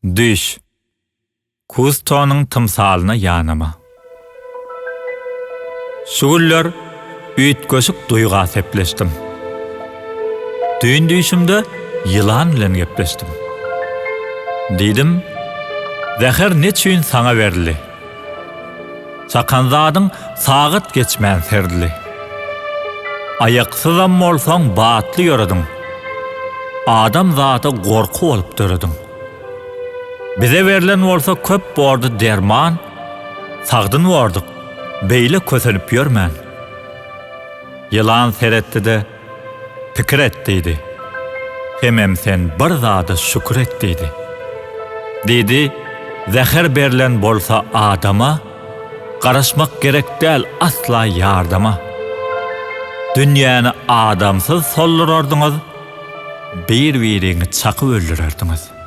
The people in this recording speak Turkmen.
Düýş. Kustonyň tymsalyna ýanama. Şu günler üýtgeşik duýga sepleşdim. Düýn düýşümde ýylan bilen gepleşdim. Diýdim, Zäher neçüýn saňa berildi? Çakan zadyň sagat geçmän serildi. Aýaksyzam bolsaň batly ýörediň. Adam zada gorky bolup dörediň. Bize berlen bolsa köp bordy derman, Sagdyn bordyk, beýle kösenip ýörmän. Ýylan seretdi-de, Pikir et diýdi. Hemem sen bir zada şükür et diýdi. Diýdi, Zäher berlen bolsa adama, Garaşmak gerek däl asla ýardama. Dünýäni adamsyz soldurardyňyz, Bir-biriňi çakyp öldürerdiňiz.